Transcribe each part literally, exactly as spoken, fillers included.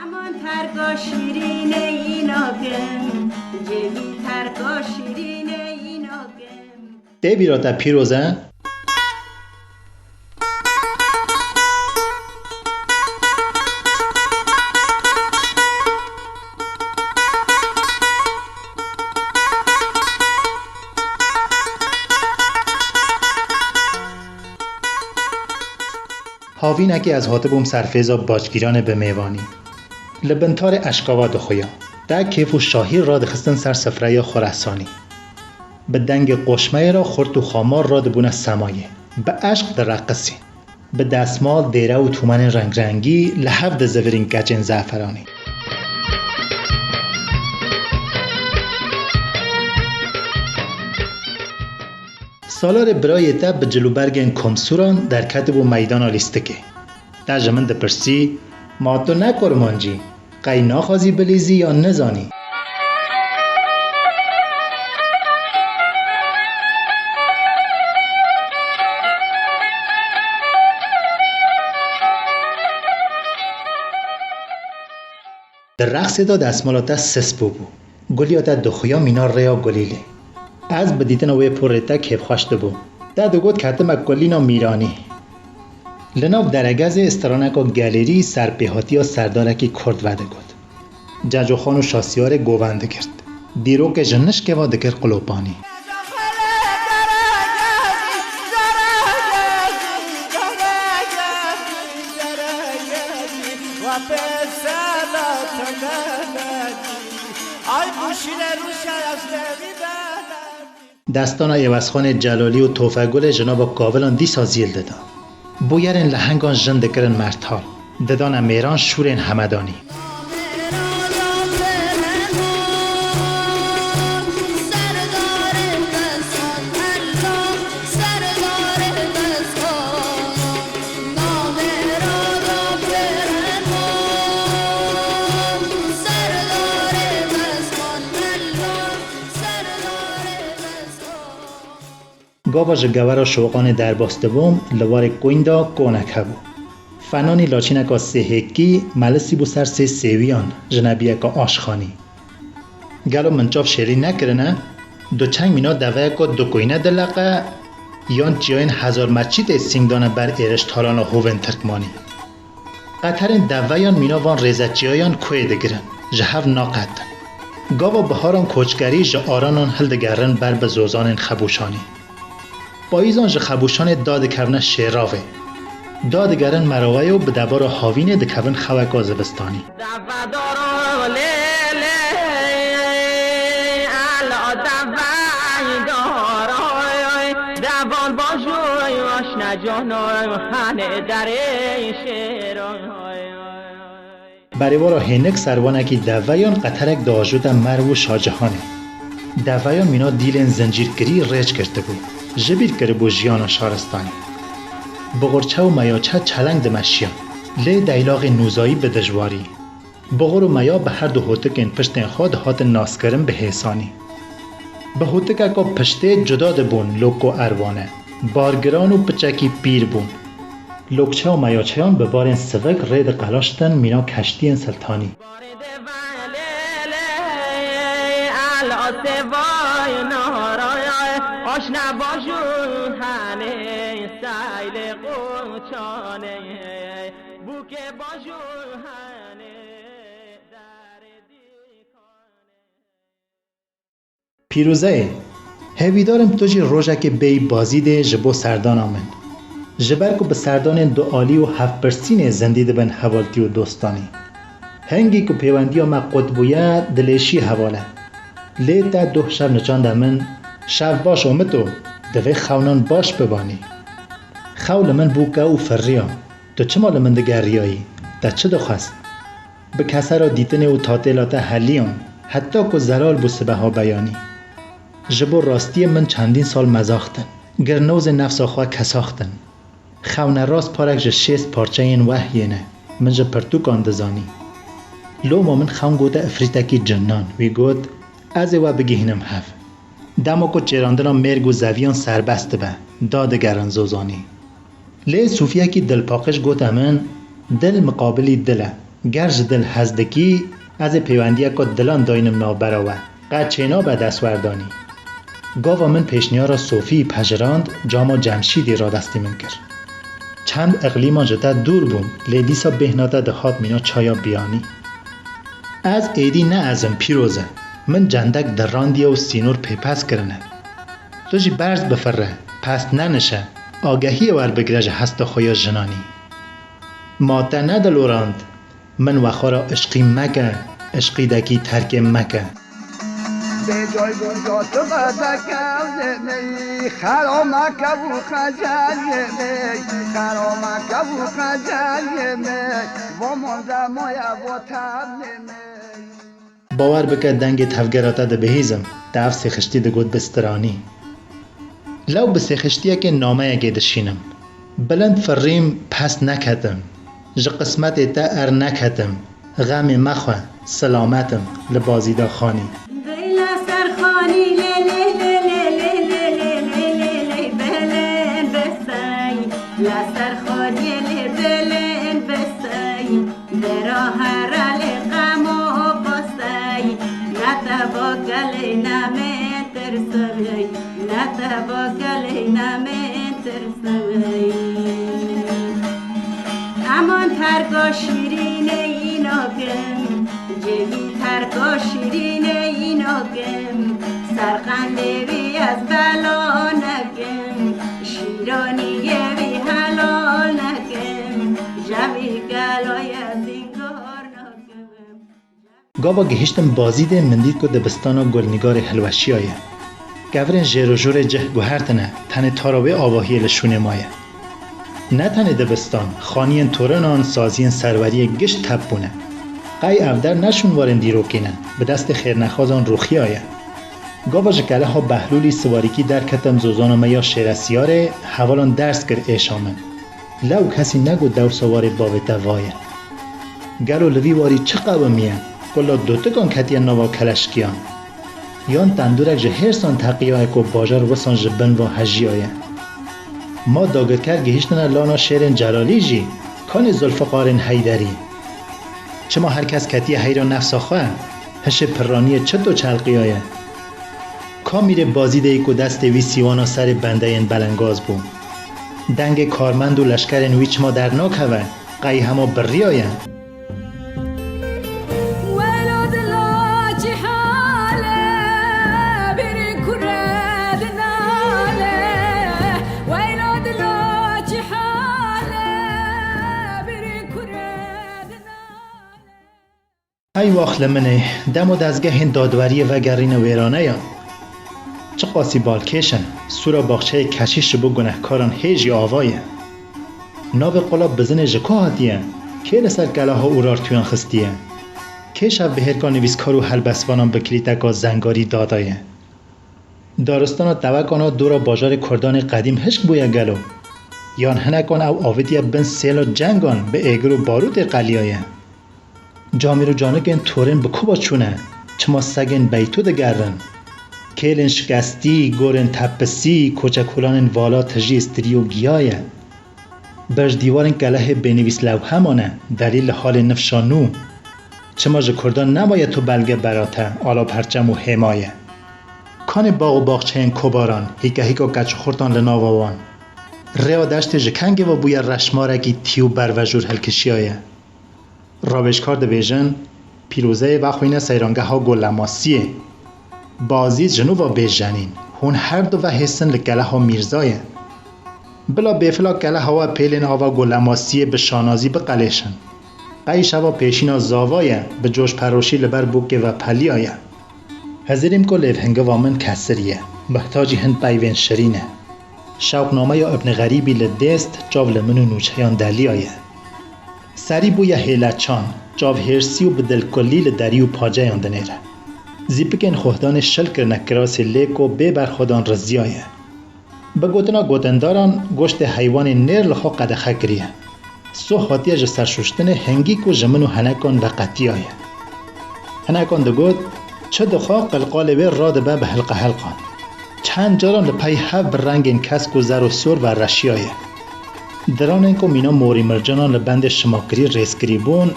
Aman terka şîrîne înakim, cêvî terka şîrîne înakim. Tê bîra te pîroz e? Havînekê ez hatibûm Serfêza Baçgîranê bi mêvanî. Li bin tarê eşkava dixuya. Te kêf û şahî radixistin ser sifreya Xurasanî. Bi dengê qoşmeyê re xurt û xamar radibûne semayê. Bi eşq direqisîn. Bi desmal, dêre û tûmenên rengrengî li hev dizivirîn keçên zeferanî. Salarê birayê te bi cilûbergên komsûran derketibû meydana lîstikê. Te ji min dipirsî, "Ma tu ne kurmancî, qey naxwazî bilîzî yan nizanî?" Di reqsê de desmala te sis bûbû. Guliya te dixuya mîna rêya gulîlê. Ez bi dîtina wê porê te kêfxweş dibûm. Te digot ketime kulîna mîranî. Li nav deregezê straneka gelêrî serpêhatiya serdarekî kurd vedigot. Cecoxan û şasiyarê govend digirt. Dîrokê ji nişkê ve dikir qilopanî. Destana Êwezxanê Celalî û Tofegulê ji nava kavilan dîsa zîl dida. Bûyerên lehengan jin dikirin mertal, didane mêran şûrên hemedanî. Gava ji gewera şoqanê derbas dibûm, li warê kûyn de konek hebû. Fenanî laçîneka sêhêkî melisî bû ser sê sêwiyan, jinebiyeka aşxanî. Gelo min çav şêrî nekirine? Du çeng mîna deveyeka du kûyne dileqe, yan çiyayên hezar meçîtê sîng dane ber êriştalana hovên Tirkmanî. Qeterên deveyan mîna van rêzeçiyayan koyê digirin, ji hev naqetin. Gava biharan koçgerî ji aranan hildigerin ber bi zozanên xebûşanî. Payîzan ji xebûşanê dadikevine şêravê. Dadigerin meraweyê û bi debara havînê dikevin xeweka zivistanî. Devedaro lê lê, ela deveydaro, devan bajoy aşne canoy, hane derê şêroy. Berêvara hênik serwanekî deveyan qeterek diajote merv û şacihanê. Deveyan mîna dîlên zincîrkirî rêç girtibû, ji bîr kiribû jiyana şaristanê. Bixurçe û meyaçe çeleng dimeşiyan, lê deylaxê nûzayî bi dijwarî. Bixur û meya bi her du hotikên piştên xwe dihatin naskirin bi hêsanî. Bi hotikeka piştê cuda dibûn loko erwane, bargiran û piçekî pîr bûn. Lokçe û meyaçeyan bi barên sivik rê diqelaştin mîna keştiyên siltanî. Pîrozeyê, hêvîdar im tu jî rojekê bêyî Bazîdê ji bo serdana min. Ji ber ku bi serdanên dualî û hevpirsînê zindî dibin hevaltî û dostanî. Hingî ku pêwendiya me qut bûye, dilêşî heval e. Lê te doh şev niçande min, "Şev baş Omito, divê xewnan baş bibanî." Xew li min bû kew û firriya. Tu çima li min digeriyayî? Te çi dixwest? Bi kesera dîtinê û tatêla te heliyam, heta ku zelal bû sibeha beyanî. Ji bo rastiyê min çendîn sal mezaxtin, girnozê nefsa xwe kesaxtin. Xewnerast parek ji şêst parçeyên wehyê ne, min ji pirtûkan dizanî. Loma min xewn gote ifrîtekî cinnan, wî got, "Ez ê we bigihînim hev." Dema ku çêrandina mêrg û zeviyan serbest dibe, dadigerin zozanî. Lê sofiyekî dilpaqij gote min, "Dil miqabilî dil e, Ger ji dil hez dikî, ez ê pêwendiyeka dilan daynim navbera we. Qet çênabe destwerdanî. Gava min pêşniyara Sofî pejirand, cama Cemşîdî radestî min kir. Çend iqlîman ji te dûr bûm, lê dîsa bêhna te dihat mîna çaya Biyanî. Ez êdî ne ez im, pîroz e. Min cendek dirandiye û sînor pêpez kirine. Tu jî berz bifire, pest nenişe, agehiyê werbigire ji hesta xwe ya jinanî. Ma te nedilorand, min wexwe ra işqî meke, işqî dekî terkê meke. Bêcoy bû jot qedeke evlêney, xero meke û xecelê me, xero meke û xecelê me, vo monde moye vo temê me. Bawer bike, dengê tevgera te dibihîzim, te ev sêxiştî digot bi stiranî. Lew bi sêxiştiyekê nameyekê dişînim. Bilind firîm, pest neketim. Ji qismetê te er neketim. Xemê mexwe, silamet im, li Bazîda Xanî. Beyla ser Xanî, lê, lê, lê, lê, lê, lê, lê, lê, lê, lê, belê besey. La ser Xanî, lê, belê besey. Dera here lê qemo pasey, ne te bakelê ne min tirsey, ne te bakelê ne min tirsey. Eman terka şîrînê înakim, cêgî terka şîrînê înakim, ser qendê wî ez bela nekim, şîraniyê wî helal nekim, jevî kelayê zîn Gava gihiştim Bazîdê, min dît ku dibistana Gulnîgarê hilweşiyaye. Kevirên jêr û jorê cih guhertine, tenê tara wê avahiyê li şûnê maye. Ne tenê dibistan, xaniyên torinan, saziyên serweriyê gişt tep bûne. Qey ev der ne şûnwarên dîrokî ne, bi destê xêrnexwazan rûxiyaye. Gava ji keleha Behlûlî siwarîkî derketim zozana me ya Şêresiyarê, hevalan ders kir êşa min. Lew kesî negot dewsa warê bavê te vaye. Gelo li vî warî çi qewimiye? Kula dotikan ketiye nava keleşkiyan. Yan tendûrek ji hêrsan teqiyaye ku bajar wisan ji bin va hejiyaye. Ma dagirker gihîştine lana şêrên Celalî jî, kanê Zulfiqarên Heyderî? Çima her kes ketiye heyra nefsa xwe? Hişê pirraniyê çito çelqiyaye? Ka mîrê Bazîdê yî ku destê wî sîwana serê bendeyên belengaz bû? Dengê karmend û leşkerên wî çima dernakeve, qey hema biriyaye? Welo dila cîhale, bêrê kure dinale. Welo dila cîhale, bêrê kure dinale. Ey wax li min ê, demo dezgehên dadweriyê vegerîne wêraneyan. Çiqasî balkêş in, sûra baxçeyê keşîş ji bo gunehkaran hê jî ava ye. Navê qula bizinê ji ku hatiye? Kê li ser keleha Urartuyan xistiye? Kê şevbihêrka nivîskar û helbestvanan bi kilîteka zengarî dadaye? Daristana tewekana dora bajarê Kurdanê qedîm hişk bûye gelo? Yan hinekan ew avitiye bin sêla cengan bi êgir û barûtê qeliyaye? Camîr û canikên torên bi kuba çûne, çima segên beytû digerin? Kêlên şikestî, gorên tepisî, koçekûlanên vala tijî stirî û giya ye. Berj dîwarên kelehê bênivîs lewhe mane, delîl li halê nifşa nû. Çima ji kurdan nemaye tu belge bera te, ala perçem û hêma ye? Kanê bax û baxçeyên kobaran, hîkehîka keçixurtan li nava wan? Rêya deştê ji kengê ve bûye reşmarekî tî û bervejûr hilkişiyaye? Rawêjkar dibêjin, pîrozeyê vexwîne seyrangeha Golemasiyê. Bazîd ji nû ve bê jenîn, hûn her du vehêsin li keleha Mîrzayê. Bila bêfila keleha we pêlên ava Golemasiyê bi şanazî biqelêşin. Qey şeva pêşîna zava ye, bi coşperoşî li ber bûkê ve peliyaye. Hizirîm ku lêvhingiva min kesirî ye, mihtacî hin peyvên şirîn e. Şewqnameya Ibn Xerîbî li dêst, çav li min û nûçeyan deliyaye. Serî bûye hêleçan, çav hêrsî û bi dilkulî li derî û paceyan dinêre. Zîpikên xuhdanê şil kirine kirasê lê ku bê berxwedan riziyaye. Bi gotina gotindaran, goştê heywanê nêr li xwe qedexe kiriye. Soh hatiye ji serşuştinê hingî ku ji min û henekan veqetiyaye. Hinekan digot, çi dixwe qilqalê wê radibe bi hilqehelqan. Çend caran li pey hev bi rengên kesk û zer û sor ve reşiyaye. Diranên ku mîna morî mircanan li bendê şimakirî rêzkirî bûn,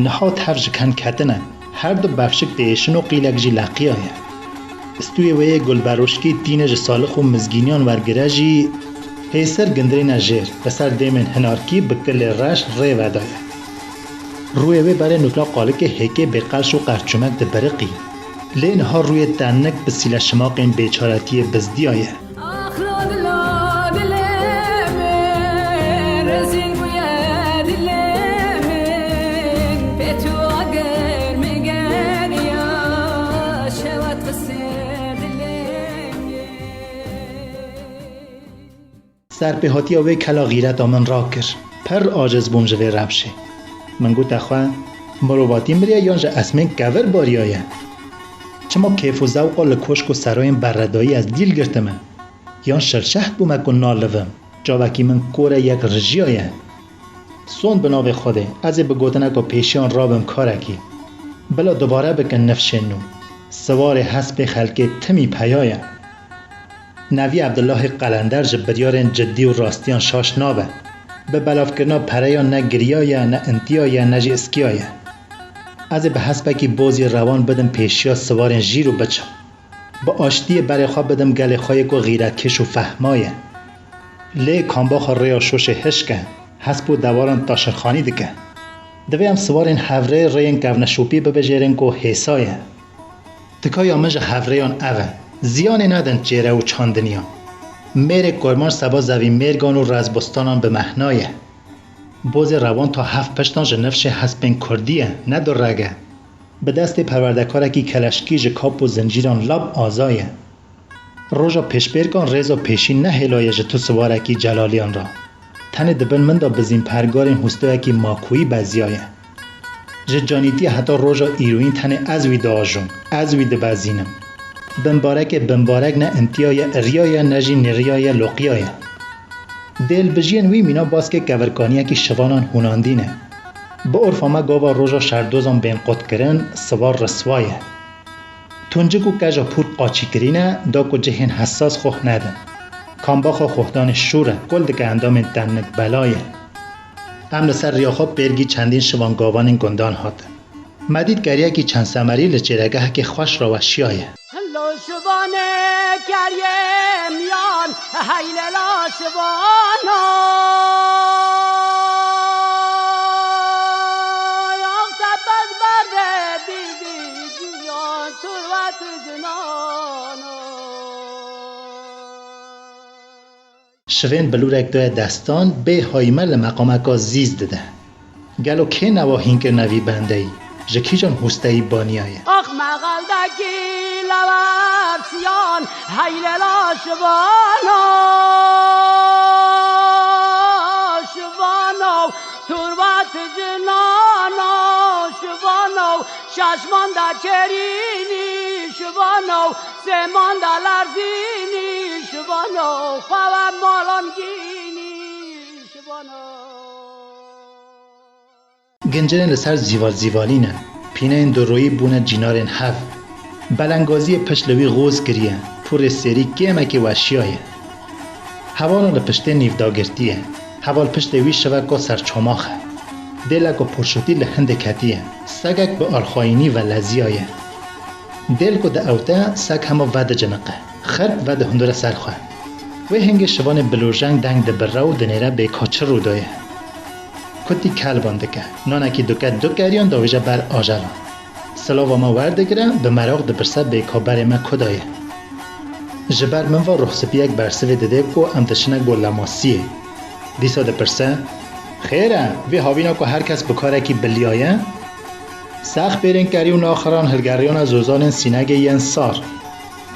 Niha tev ji ken ketine, her du bevşik diêşin û qîlek jî leqiyaye. Stûyê wê yê gulberoşkî tîne ji salix û mizgîniyan wergire jî hêsir gindirêne jêr, li ser dêmên hinarkî bi kilê reş rê vedaye. Rûyê wê berê nûkla qalikê hêkê bêqelş û qerçûmek dibiriqî. Lê niha rûyê tenik bi sîleşimaqên bêçaretiyê bizdiyaye. Ax lo dilo dilê min, rezîl bûye dilê min, pê tu ager min geriya, şewat xisê dilê min. Serpêhatiya wê kela xîreta min rakir. Pir aciz bûm ji vê rewşê. Min gote xwe, mirovatî miriye yan ji esmên kevir bariyaye? Çima kêf û zewqa li koşk û serayên berredayî ez dîl girtime? Yan şilşeht bûme ku nalivim, çavekî min kore yek rijiyaye? Sond bi navê Xwedê, ez ê bi gotineka pêşiyan rabim karekî. Bila dubare bikin nifşên nû. Siwarê hespê xelkê timî peya ye. Nevî Evdillahê Qelender ji biryarên cidî û rastiyan şaş nabe. Bi belavkirina pereyan ne giriyaye, ne intiyaye, ne jî iskiyaye. Ez ê bi hespekî bozî rewan bidim pêşiya siwarên jîr û biçim. Bi aştiyê berê xwe bidim gelê xwe yê ku xîretkêş û fehma ye. Lê kambaxa rêya şoşê hişk e, hesp û dewaran taşirxanî dike. Divê em siwarên hevrê rêyên kevneşopî bibijêrin ku hêsa ye. Tikaya min ji hevrêyan ev e, ziyanê nedin çêre û çandiniyan. Mêrê kurmanc seba zevî mêrgan û rezbostanan bi mehna ye. Bozê rewan ta heft piştan ji nifşê hespên kurdî ye, ne du reg e. Bi destê perwerdekarekî keleşkî ji kap û zincîran lab aza ye. Roja pêşbêrkan rêza pêşî nehêlaye ji tu siwarekî celaliyan re. Tenê di bin min de bizîn pergarên hûstoyekî makoyî beziyaye. Ji canîtiyê heta roja îroyîn tenê ez wî diajom, ez wî dibezînim. Bimbarekê bimbarek ne intiyaye iriyaye ne jî niriyaye loqiyaye. Dê li bijiyên wî mîna baskê kevirkaniyekî şivanan hûnandî ne. Bi orfa me gava roja şerdozan bên qutkirin, siwar riswa ye. Tuncik û keja pûr qaçîkirî ne, da ku cihên hesas xoh nedin. Kambaxa xohdanê şûr e, kul dike endamên tennik bela ye. Em li ser riya xwe pêrgî çendîn şivan gavanên gundan hatin. Me dît keriyekî çend semerî li çêregehekê xweş re weşiyaye. Lo şivanê keriyê miyan, heylê la şivano. Yax tepez berdê dîdî ciyan, turwet cinano. Şivên bilûrek daye destan, bê hayî me li meqameka zîz dide. Gelo kê newa hînkirine vî bendeyî? Ji kîjan hûsteyî baniyaye? Ax mexeldekî lewersiyan, heylê la şivano, şivano, turbat cinano, şivano, şaşmanda kerînî, şivano, sêmanda lerzînî, şivano, xwe we malan gînî, şivano. Gincirên li ser zîval zîvalî ne, pîneyên duroyî bûne cînarên hev. Belengaziyê pişt li wî xoz kiriye, pûrê sêrî kêmekê weşiyaye. Hevala li piştê nîvdagirtî ye. Heval piştê wî şiveka serçomax e. Dêleka porşotî li hindê ketiye. Segek bi arxayînî veleziyaye. Dêl ku diewte, seg hema vediciniqe. Xirp vedihundire ser xwe. Wê hingê şivanê bilûrjeng deng dibirre û dinêre bêka çi rû daye. Kutî kelban dike. Nanekî duke du keriyan davêje ber ajelan. Silava me werdigire, bi meraq dipirse bêka berê me ku daye. Ji ber min ve ruhspiyek bersivê dide ku em diçine golemasiyê. Dîsa dipirse, Xêr e, vê havîna ku her kes bi karekî biliyaye? Sex pêrên kerî û naxiran hilgeriyana zozanên sînegê yên sar.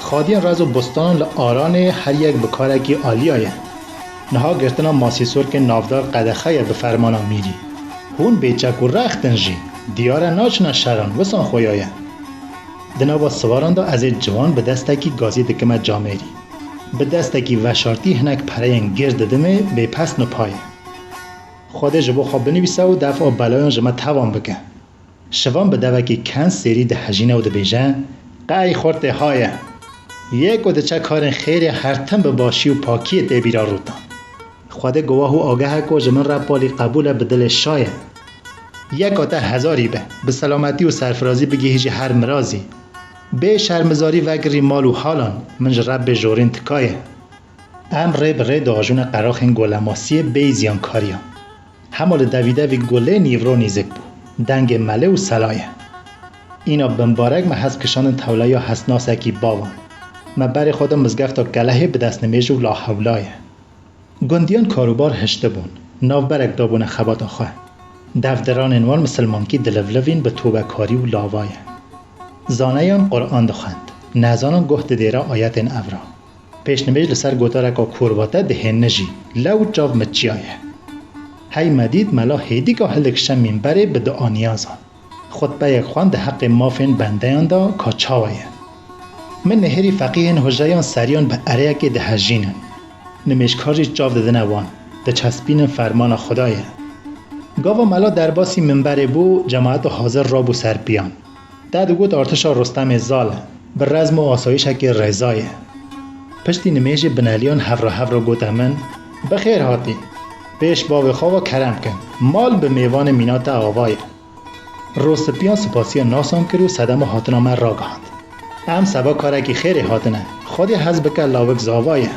Xadiyên rez û bostanan li Aranê her yek bi karekî aliya ye. Niha girtina masîsorkên navdar qedexe ye bi fermana mîrî. Hûn bêçek û rext in jî. Diyar e naçine şeran, wisan xuya ye. Di nava siwaran de ez ê ciwan bi destekî gazî dikime camêrî. Bi destekî veşartî hinek pereyên gêr didimê bêpes nupayê. Xwedê ji bo xwe binivîse û defa belayan ji me tevan bike. Şivan bi devekî ken sêrî dihejîne û dibêje, Qey xortê haye! Yê ku diçe karên xêrê her tim bi başî û pakiyê tê bîra rûtan. Xwedê gowah û ageh e ku ji min re palî qebûl e bi dilê şaye. Yeka te hezarî be, bi selametî û serfirazî bigihîjî her mirazî. Bê şermizarî vegirî mal û halan, min ji Rebbê jorîn tika ye. Em rê bi rê diajûne qeraxên golemasiyê bêyî ziyankariyan. Hema li devî devî gulê nîvro nîzik bû. Dengê melê û sela ye. Îna bimbarek me hest kişandin tewleya hestnasekî bavan. Me berê xwe da mizgefta kelehê bi destnimêj û lahewla ye. Gundiyan karûbar hiştibûn, navberek dabûne xebata xwe. Devdiranên wan misilmankî dilivlivîn bi tobekarî û lava ye. Zaneyan Quran dixwend, nezanan guh didêre ayetên evra. Pêşnimêj li ser gotareka korvate dihêne jî, lew çav miçiya ye. Hey me dît mela hêdîka hildikişe mînberê bi dua niyazan. Xutbeyek xwend di heqê mafên bendeyan de ka çawa ye. Min nihêrî feqîhên hujeyan seriyan bi ereyekê dihejînin. Nimêjkar jî çav didine wan, diçespînin fermana Xwedayê. Gava mela derbasî minberê bû, cemaeta hazir rabû ser piyan. Te digot artişa Rustemê zal e, bi rezm û asayîşekê rêza ye. Piştî nimêjê bineliyan hevra hevra gote min, bi xêr hatî. Pêş bavê xwe ve kerem kin, mal bi mêvanê mîna te ava ye. Rostipiyan sipasiya nasan kir û sedema hatina me ragihand. Em seba karekî xêrê hatine, Xwedê hez bike lawik zava ye.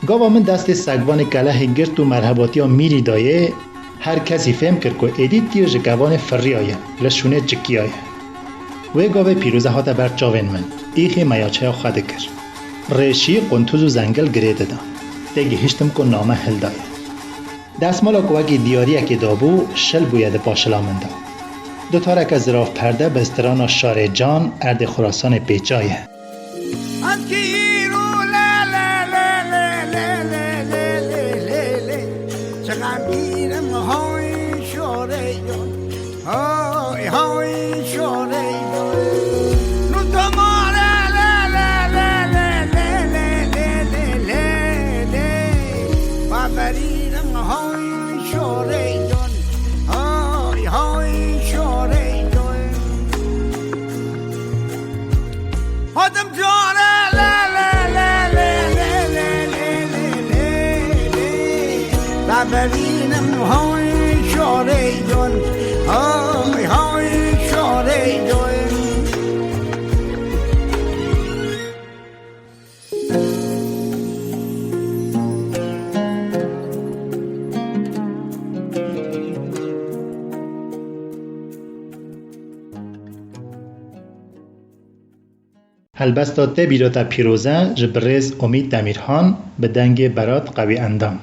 Gava min destê segvanê kelehê girt û merhebatiya mîrî dayê, her kesî fêm kir ku êdî tîr ji kevanê firiyaye, li şûnê çikiyaye. Wê gavê pîroze hate ber çavên min, îxê meyaçeya xwe dikir. Rêşî, quntûz û zengil girê dida. Têgihiştim ku name hildaye. Destmala ku wekî diyariyekê dabû, şil bûye di paşila min de. Dutareke zirav perde bi strana Şarê Can, erdê Xurasanê pêça ye. Ez kîr û le, le, le, le, le, le, le, le, le, le. Çi xemgîn im, hay şorê yo. Hay, hay şorê yo. Nu to ma le, le, le, le, le, le, le, le, le, le, le. Baberîn im, hay şorê yo. Hay, hay şorê yo. Hatim care le, le, le. Rabevînim hay şorê gon. Hay, hay şorê gon. Helbesta Te bîra te pîroz e ji birêz Omîd Demîrhan bi dengê Berat Qewî Endam.